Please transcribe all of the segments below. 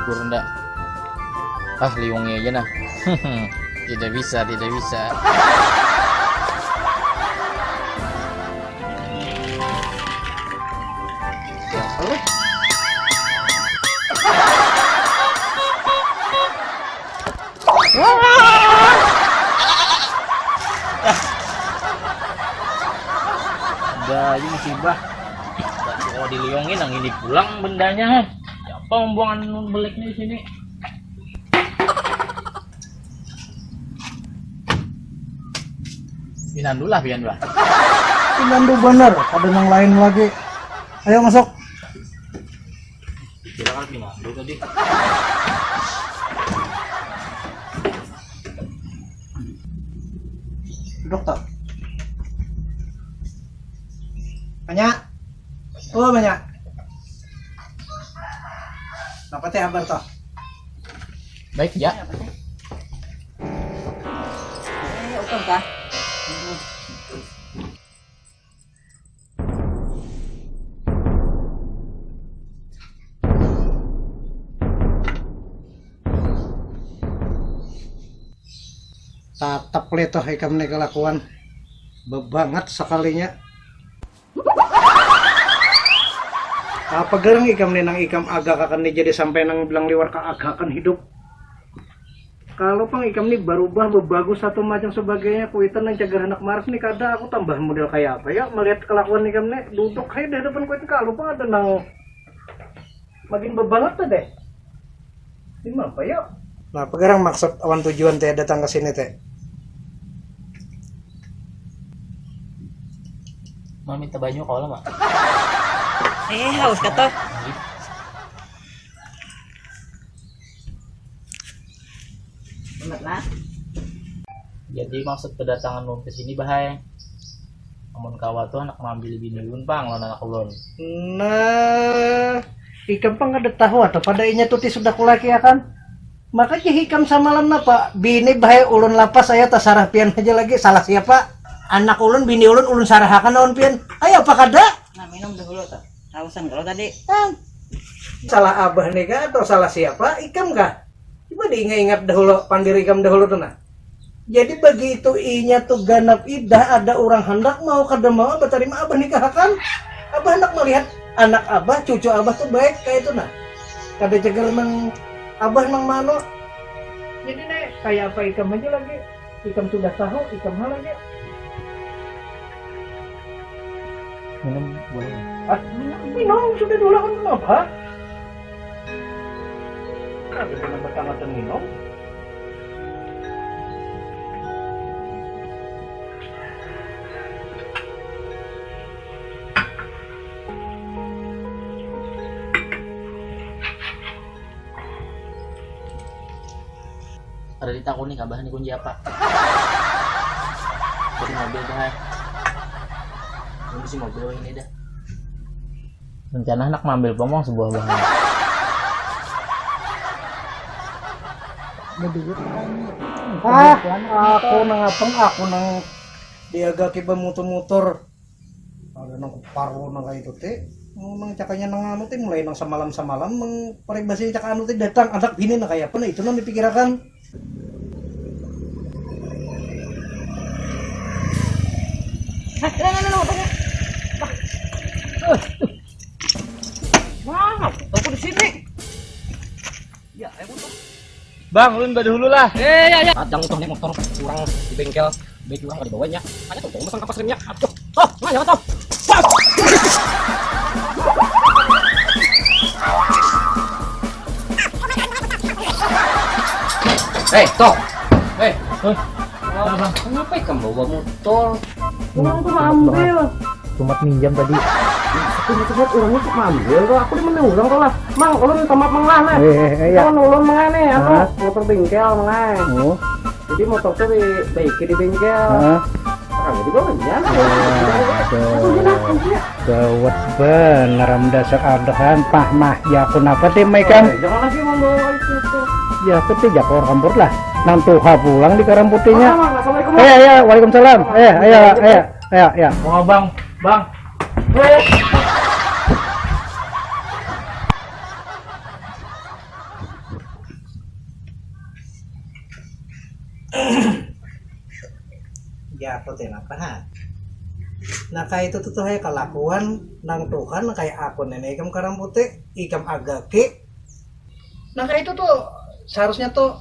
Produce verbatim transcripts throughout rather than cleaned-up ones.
Gurunda. Ah, liungi aja nah. Tidak bisa, tidak bisa. Dah, ini musibah. Dah, kalau diliungin, nang ini pulang bendanya. Siapa membuang anu belik ni sini? Pinandu lah, pian bah. Pinandu banar, ada nang lain lagi. Ayo masuk. Kira kan pinandu tadi. Duduk toh. Banyak. Oh, banyak. Apa teh kabar toh? Baik ya. Eh, oke kah? Tatap letoh ikam ni kelakuan. Bebangat sekalinya. Apa gerang ikam ni nang ikam agak akan ni jadi sampai nang bilang liwar ka agak akan hidup. Kalau pang ikam ni barubah, bebagus satu macam sebagainya, kuitan nang cagar handak marak ni kada, aku tambah model kaya apa ya melihat kelakuan ikam ni, duduk hai di hadapan kuitan, kalau pang ada nang makin bebangat tuh deh. Ini apa ya? Nah, apa garang maksud awan tujuan teh datang ke sini teh? Mau minta banyu kalau mah. Eh, haus kata. Bener lah. Jadi maksud kedatangan ulun ke sini bahai. Amun kawa tuh anak maambil bini ulun pang lawan anak ulun. Nah, ikam pang kada tahu atau pada inya tuti sudah kulakiakan. Maka jih ikam samalam napa bini bahai ulun lapas aya tasarah pian aja lagi salah siapa? Anak ulun bini ulun ulun sarahakan lawan pian. Ayo apa kada? Nah, minum dahulu tuh. Hausan kalau tadi. Salah abah nih kah atau salah siapa? Ikam kah? Coba diingat-ingat dahulu pandir ikam dahulu tuh nah. Jadi begitu inya tuh ganap idah ada orang hendak mau kada mau batarima abah nikahakan. Abah hendak melihat anak abah, cucu abah tuh baik kayak itu nah. Kada jagar nang abah nang mano. Jadi nih kayak apa ikam aja lagi. Ikam sudah tahu, ikam hal aja. Minum boleh. Ah, minum sudah dulu kan kenapa? Kenapa minum bertangatan minum? Ada ditakuni kabah ni kunci apa? Dari mobil dah. Ini si mobil ini dah. Rencana anak ngambil pemong sebuah bahan. Ah, aku nang apa? Aku nang diagaki bamutur-mutur. Ada nang kuparu nang kaya itu ti. Nang cakanya nang anu ti mulai nang samalam-samalam nang paribasi cak anu ti datang anak bini nang kaya apa nah itu nang dipikirakan. Hah, nang anu nang apa? Wah, aku di sini. Ya, ayo motor. Bang, ulun badahulu lah. Eh, ya, ya. Kadang tuh nih motor kurang di bengkel, baik kurang kada bawanya. Ada tuh, tuh masang kapas remnya. Aduh, tuh, mana tuh? Eh, tuh. Eh, kenapa kamu bawa motor? Orang tuh ambil. Tumat minjam tadi. Aku ingat-ingat orangnya cuk ngambil tuh. Aku di mana orang tuh lah. Mang, ulun minta maaf mang lah nah. Eh, eh, eh, ya. Ulun mang nih, aku motor bengkel mang. Oh. Jadi motor tuh dibaiki di bengkel. Heeh. Nah, jadi bawa aja. Aduh, gawat bener am dasar adahan pah mah ya aku napa tim ikam. Jangan lagi membawa itu tuh. Ya aku ti jakor kampur lah. Nang tuha pulang di karam putihnya. Assalamualaikum. Eh, ya, waalaikumsalam. Eh, ayo, ayo. Ya, ya. Mau bang, bang. Eh. Ya, aku teh napa ha? Nah, kayak itu tuh, tuh, hai kalakuan nang Tuhan kayak aku nenek ikam karamputi, ikam agaki. Nah, kayak itu tuh seharusnya tuh,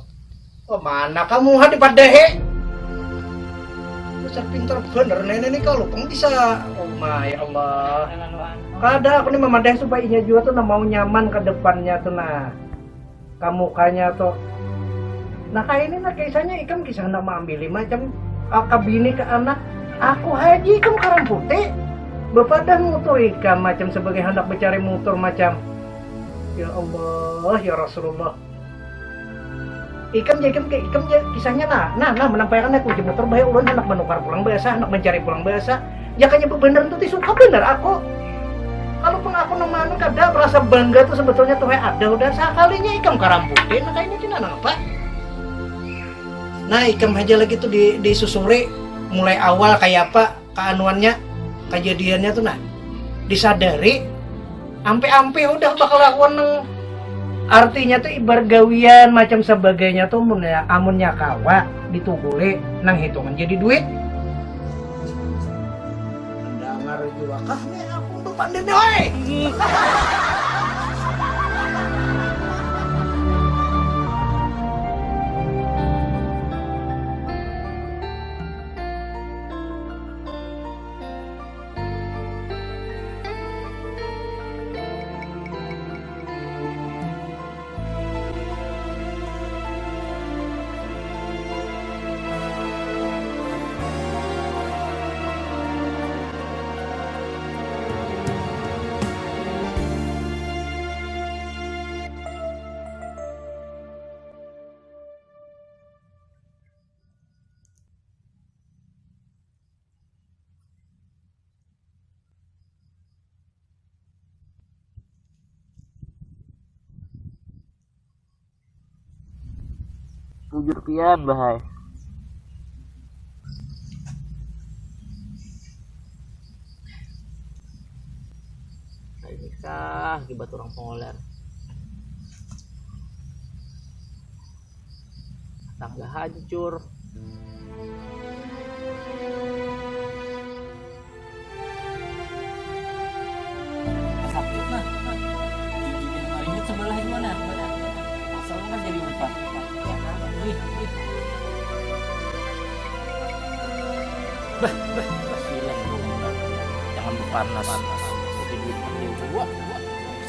oh, mana kamu ha dipadahi? Dasar pintar bener nenek ini kalau pun bisa. Oh my Allah. Kada, aku nih memadahi supaya inya juga tuh nah mau nyaman ke depannya tuh nah. Kamukanya tuh. Nah, kayak ini nah kisahnya ikam kisah hendak maambili macam aka bini ke anak. Aku haji ikam karamputi. Bapadah mutur ikam macam sebagai hendak mencari mutur macam. Ya Allah, ya Rasulullah. Ikam ja, ikam, ikam ja kisahnya nah, nah, nah menampaikan aku je mutur bahaya ulun hendak menukar pulang bahasa, hendak mencari pulang bahasa. Ya kanya bebeneran tuh ti suka bener aku. Kalau pun aku nang manu kada merasa bangga tuh sebetulnya tuh ada udah sakalinya ikam karamputin nah kayak ini cina nang apa? Nah ikam aja lagi tuh di, disusuri mulai awal kayak apa keanuannya kejadiannya tuh nah disadari ampe-ampe udah bakal lakuan nang artinya tuh ibar gawian macam sebagainya tuh mun ya amunnya kawa dituguli nang hitungan jadi duit. Mendengar juga kah nih aku tuh pandai nih, hoi. Bujur pian bahai. Kayak nikah akibat orang pongoler. Tangga hancur. Sakit nah. Gigi maringut sebelah juga nah. Asal kan jadi empat. Ih, ih. Bah, bah, bah, silang dong. Jangan panas. Jadi duit kecil juga.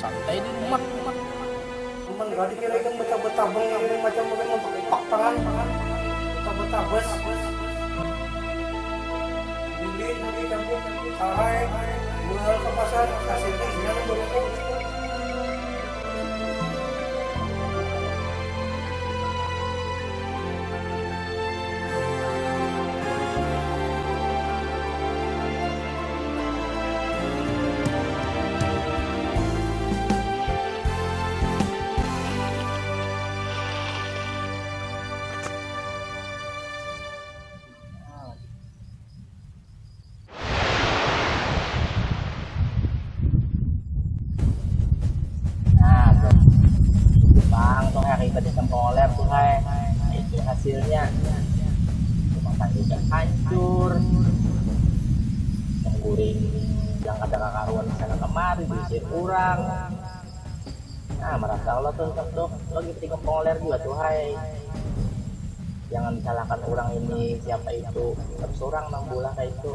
Santai di rumah. Cuman gak dikira ikan betah-betah bengkak macam mungkin untuk pak tangan, tangan. Betah-betah bes. Bibit nanti campur, campur sarai, jual ke pasar, hasilnya gimana boleh tahu. Nah, tuh. Bang, tuh kayak ibadah tempoler tuh, hai. Nah, itu hasilnya. Rumah tangga udah hancur. Mengguring yang ada kakaruan di sana kemari, diusir orang. Nah, merasa Allah tuh, tuh, tuh, lo gitu di tempoler juga tuh, hai. Jangan salahkan orang ini, siapa itu. Terus orang nang bola kayak itu.